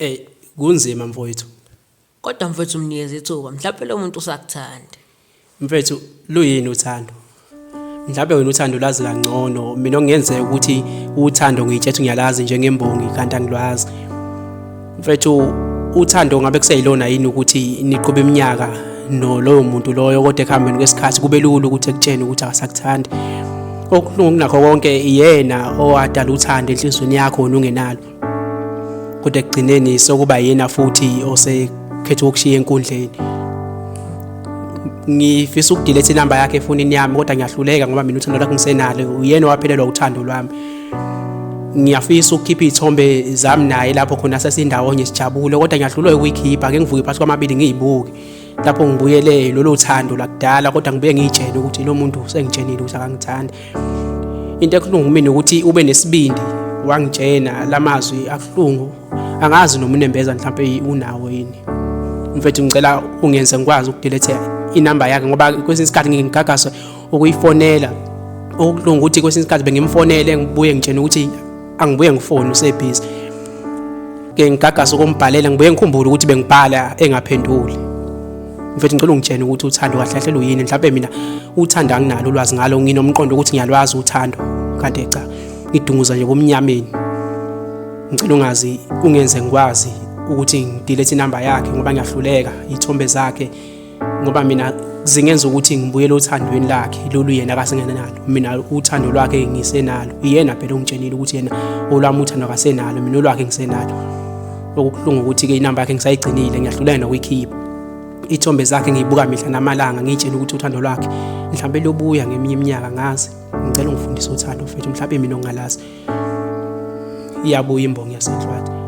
Ey kunzima mfowethu. Kodwa mfethu mnikeze ithuba, mhlawumbe lo muntu usakuthanda. Mfethu luyini uthando? Mhlawumbe wena uthando lwazi kangcono, mina okungenzeka ukuthi uthando ngiyitshethe ngiyalazi njengembongi kanti angilwazi. Mfethu uthando ngabe kuseyilona yini ukuthi niqhube iminyaka no loyo muntu loyo kodwa ekuhambeni kwesikhathi kube lula ukuthi ekutshene ukuthi akasakuthandi. Okubuhlungu kunakho konke iyena owadala uthando enhliziyweni yakho wena ungenalo. Kodwa ekugcineni sokuba yena futhi osekhetha ukushiya enkundleni. Ngifisa ukudiletha inamba yakhe efonini yami kodwa ngiyahluleka ngoba mina uthando lwakhe ngisenalo, uyena owaphelelwa uthando lwami. Ngiyafisa ukukhipha iy'thombe zami naye lapho khona sesindawonye sijabule kodwa ngiyahluleka ukuyikhipha, ngeke ngivuke phakathi kwamabili ngiyibuke. Lapho ngibuyele lolo thando lakudala kodwa ngibuye ngiyitshele ukuthi lo muntu usengitshenile ukuthi akangithandi. Into ebuhlungu kumina ukuthi ube nesibindi wangitshena lamazwi abuhlungu, angazi noma unembeza mhlampe unawo yini. Mfethu ngicela ungenze ngikwazi ukudiletha inamba yakhe ngoba kwesinye isikhathi ngingigagase ukuyifonela. Okubuhlungu ukuthi kwesinye isikhathi bengimfonele ngibuye ngitshene ukuthi angibuye ngifone usebhizi. Ke ngigagase ukumbhalela ngibuye ngikhumbule ukuthi bengibhala engaphenduli. Mfethu ngicela ungitshene ukuthi uthando kahle kahle luyini, mhlawumbe mina uthando anginalo ulwazi ngalo, nginomqondo ukuthi ngiyalwazi uthando kanti cha ngidunguza nje bomnyameni. Ngicela ungazi ungenze ngikwazi ukuthi ngidilethe inamba yakhe ngoba ngiyahluleka iy'thombe zakhe ngoba mina zingenza ukuthi ngibuyele othandweni lakhe lolu yena akasengenalo, mina uthando lwakhe ngisenalo. Iyena phela ongitshenile ukuthi yena olwami uthando akasenalo, mina olwakhe ngisenalo. Okubuhlungu ukuthi-ke inamba yakhe ngisayigcinile, ngiyahluleka nokuyikhipha. Iy'thombe zakhe ngiyibuka mihla namalanga ngiy'tshela ukuthi uthando lwakhe mhlawumbe luyobuya ngeminye iminyaka ngazi. Ngicela ungifundise uthando mfethu, mhlawumbe mina ongalazi. Iyabuya imbongi yasenhlwathi.